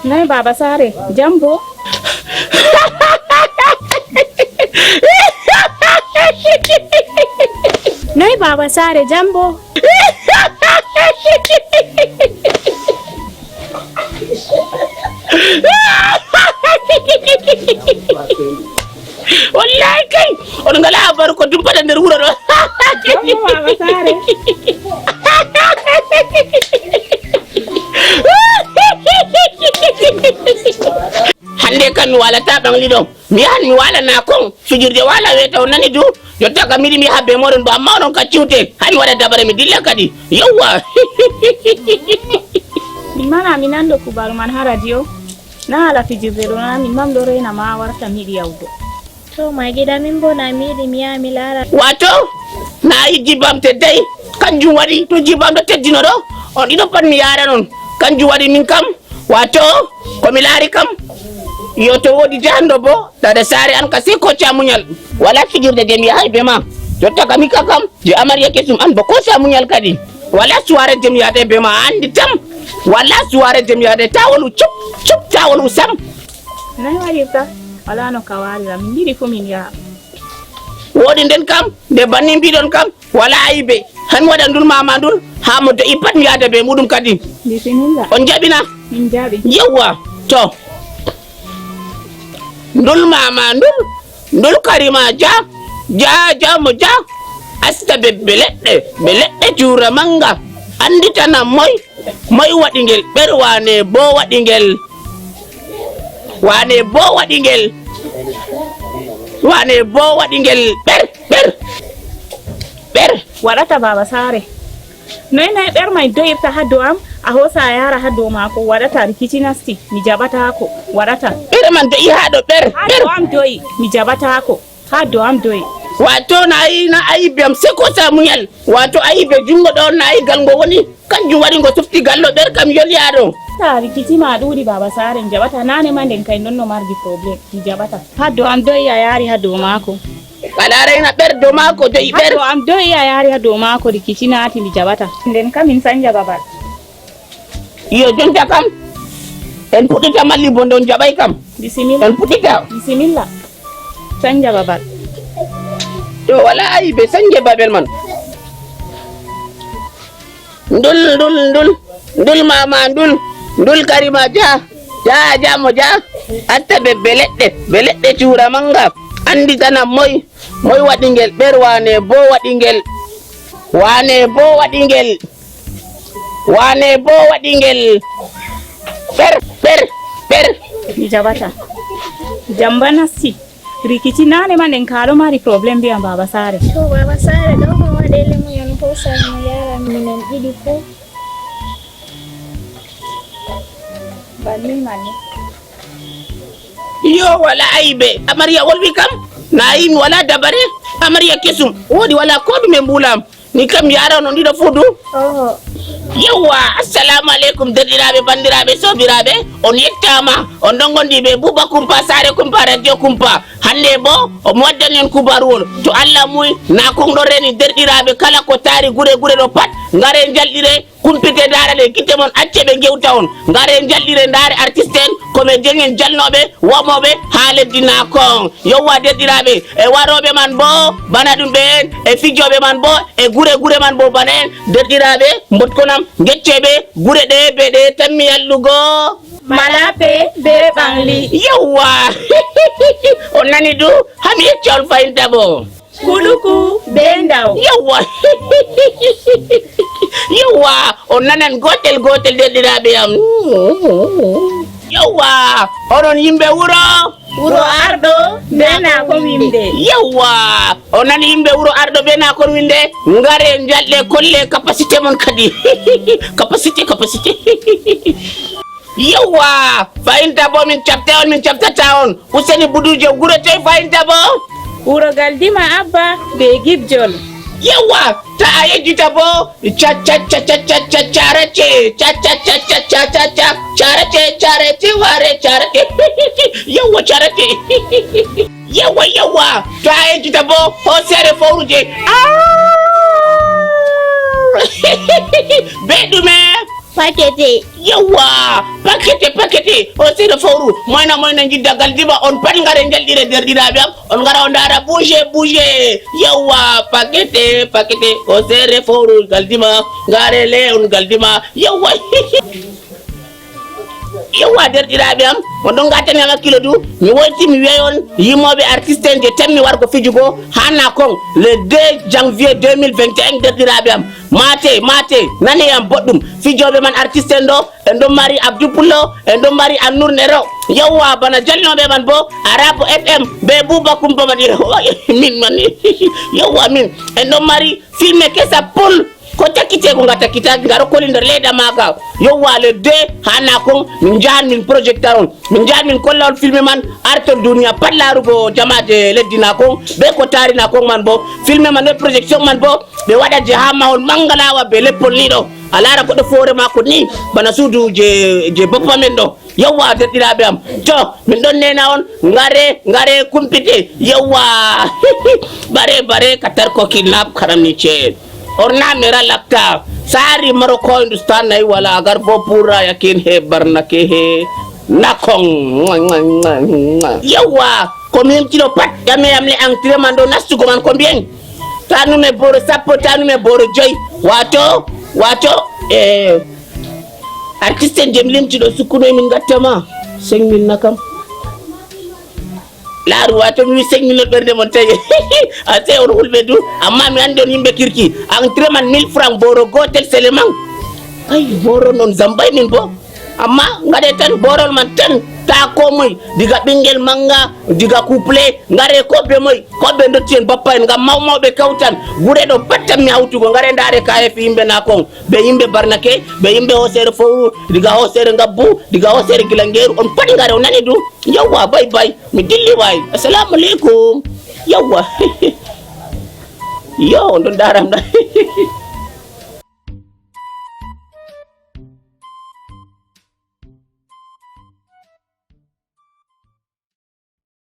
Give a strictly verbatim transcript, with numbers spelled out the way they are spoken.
Noy Baba Sare, jam bo? Noy Baba Sare, jam bo? Wallahi kay, on ngala habaru ko dumpata nder wuro ɗo. Jam bo Baba Sare. Hande kam mi walata ɓangli ɗo. Mi yahan mi wala na kon. Fijirde wala weta on nani du. Jotta kam miɗi mi habbe moɗon ba amma onon ka ciwte. Hay mi waɗa dabare mi dilla kadi. Yawwa. Min mana mi nando kubaru man ha radio. Na ala fijirde ɗo na min mam ɗo rena ma warta miɗi yawgo. To ma gida min bo na mi yiɗi mi yaha mi laara. Wato na yi jibam teddai. Kanjum waɗi to jibam ɗo teddino ɗo. On ɗiɗo pat mi yara non. Kanjum waɗi min kam. Wato ko mi laari kam, yo to woodi jahanɗo bo, dada saare an ka sey kooca munyal. Wala fijirde je mi yahay be ma. Jotta kam hikka kam, je amariya kesum an bo kooca munyal kadi. Wala suware je mi yahaday be ma, a andi tam. Wala suware je mi yahaday, ta wolu cup, cup, ta wolu sam. Noy waɗirta? Wala no ka waalira, min ɗiɗi fu min yaha. Woodi nden kam, nde banni mbiɗon kam, wala ayibe. Han mi waɗa ndul mama ndul, haa mo do'i pat mi yahda be muɗum kadi. Bisimilla. On jaɓi na? Min jaɓi. Yawwa, to. Ndul mama ndul, ndul karima ja, ja, ja mo ja. Asta be, be leɗɗe, be leɗɗe juura manga. Anditanam moy, moy waɗi ngel, ɓer wane bo waɗi ngel. Wane bo waɗi ngel. Wane bo waɗi ngel, ɓer, ɓer, ɓer. Waɗata Baba Saare. Noy noy ɓer may do'irta haa dow am, a hoosa a yaara haa dow maako, waɗata rikici nasti, mi jaɓataako, waɗata. Ɓer man do'i haa ɗo, ɓer, haa ɓer. Dow am do'i, mi jaɓataako, haa dow am do'i. Wato na yi na ayibe am, seko Samuel. Wato ayibe jungo ɗo na yi gal ngo woni, kanjum waɗi ngo sufti gal ɗo, ɓer kam yoli haa ɗo. Ta rikici ma ɗuuɗi Baba Saare, mi jaɓata, naane ma nden kay non no mardi problème, mi jaɓata. Haa dow am do'i a yaari haa dow maako. Alaa rayna ɓer dow maako, do'i ɓer. Haa dow am do'i a yaari haa dow maako, rikici naati, mi jaɓata. Nden kam min sanja babal. Iyo, jonta kam. En puɗɗita malli bo nde on jaɓay kam. Bisimilla. En puɗɗita. Bisimilla. Sanja babal. To, wala ayibe, sanje babel man. Ndul, ndul, ndul, ndul mama, ndul, ndul karima ja, ja, ja mo ja, atta be, be leɗɗe, be leɗɗe cuura manga, anditanam moy, moy waɗi ngel, ɓer wane bo waɗi ngel, wane bo waɗi ngel, wane bo waɗi ngel, ɓer, ɓer, ɓer. Mi jaɓata. Jamba nasti. Rikici naane ma nden ka ɗo mari problème mbi'am Baba Saare. To Baba Saare ɗo ko waɗele mum on hoosan mo yaran minen ɗiɗi fuu. Banni manni. Iyo wala ayibe. Amariya wolwi kam. Na yi mi wala dabare. Amariya kesum. Wodi wala ko ɗume mbulam. Ni kam yara on ɗiɗo fuu du? Oho. Yewwa, assalamu aleykum derɗiraaɓe, banndiraaɓe, soobiraaɓe. On yettaama, on ɗon ngondi be Buuba Kumpa, Saare Kumpa, Radio Kumpa. Hannde bo, omo waddani on kubaruwol. To Allah muyi, na kon ɗon reni derɗiraaɓe kala ko taari gure gure ɗo pat. Ngare njalɗire, kumpite ndaara ɗe gite mon, acce ɓe ngewta on. Ngare njalɗire ndaare artiste en, comédien en, jalnooɓe, wamooɓe haa leddi na kon. Yewwa derɗiraaɓe, e warooɓe man bo bana ɗum ɓeen, e fijooɓe man bo, e gure gure man bo bana en. Derɗiraaɓe, mbotkonam, ngecce ɓe gure ɗe be ɗe tammi yallugo. Malape be ɓangli. Yewwa. On nani du? Hami yecce on fayinta bo. Kuluku be ndaw. Yewwa. Yewwa. On nanan gootel gootel derɗiraaɓe am. Yewwa. Onon yimɓe wuro. Wuro arɗo be na kon winde. Yewwa. On nani yimɓe wuro arɗo be na kon winde. Ngare njalɗe kolle capacité mon kadi. Capacité, capacité. Yewwa! Fayinta bo min caɓta on, min caɓtata on. Useni buduuje gure toy fayinta bo? Wuro Galdima Abba be Gibjol. Yewwa! Ta a yejjita bo. Ca, ca, ca, ca, ca, ca, carace. Ca, ca, ca, ca, ca, ca, ca, carace, carace, ware, carace. Yewwa, carace. Yewwa, yewwa! Ta a yejjita bo. Hooseere fowru je. Ah! Be ɗume? Pakete. Yewwa, pakete, pakete. O seeɗa fowru. Moyna, moyna, jidda, galdima. On pat ngare njalɗire, derɗiraaɓe am. On ngara, on ndaara, bouge, bouge. Yewwa, pakete, pakete. O seeɗa fowru, galdima. Ngare le, on galdima. Yewwa. Yewwa, derɗiraaɓe am. On ɗon ngatani am hakkilo du. Mi woyti, mi wiyay on yimooɓe artiste en je temmi wargo fijugo haa Nakong le deux janvier deux mille vingt et un, derɗiraaɓe am. Maate, maate, nane yam boɗɗum. Fijooɓe man artiste en ɗo, en ɗon mari Abdou Pullo, en ɗon mari Annour Nero. Yewwa, bana jalnooɓe man bo, Arabu F M, be Buuba Kumpa man. Min man, yewwa min. En ɗon mari filme kesa pul. Ko takkiteego nga takkitaaki, nga ɗo koli nder leeda maaga. Yewwa, le deux haa Nakong, min njahan min projecta on. Min njahan min kolla on filme man, arton duniya pat laarugo jamaaje leddi Nakong, be ko taari Nakong man bo. Filme man be projection man bo, ɓe waɗa je haa mahol manga laawa be leppol ni ɗo. A laara goɗɗo foore maako ni, bana suudu je, je bappa men ɗo. Yewwa, derɗiraaɓe am. To, min ɗon nena on, ngare, ngare, kumpite. Yewwa. Bare, bare, katar ko kidnap, karam ni ce. Orna mera lakta. Sari maro ko Hindustan nay wala agar bo pura yakin he barna ke he. Nakong. Yewwa. Ko min kilo pat. Yame yamle entrée man ɗo nastugo man ko mbiyen. Tanume boro sappo, tanume boro joy. Wato, wato, eh, artiste en je mi limti ɗo sukkuno e min gatta ma cinq mille na kam. Laaru, wato mi wi cinq mille ɓernde mon tawi. A sey on hulɓe du, amma mi anndi on yimɓe kirki. Entrée man mille francs, boro gotel seulement. Ay, boro non zambay min bo. Amma ngaɗe tan borol man tan, ta ko moy, diga ɓingel manga, diga couple, ngare ko be moy, ko be ndotti en bappa en, ngam mawmawɓe kawtan. Gure ɗo pat tan mi hawtugo, ngare ndaare kayefi yimɓe Nakong. Be yimɓe Barnake, be yimɓe Hosere Fowru, diga Hosere Ngabbu, diga Hosere Gilangeru, on pat ngare, on nani du? Yawwa, bay bay, mi dilli way. Assalamu alaikum. Yawwa. Yo, on ɗon ndaara am na.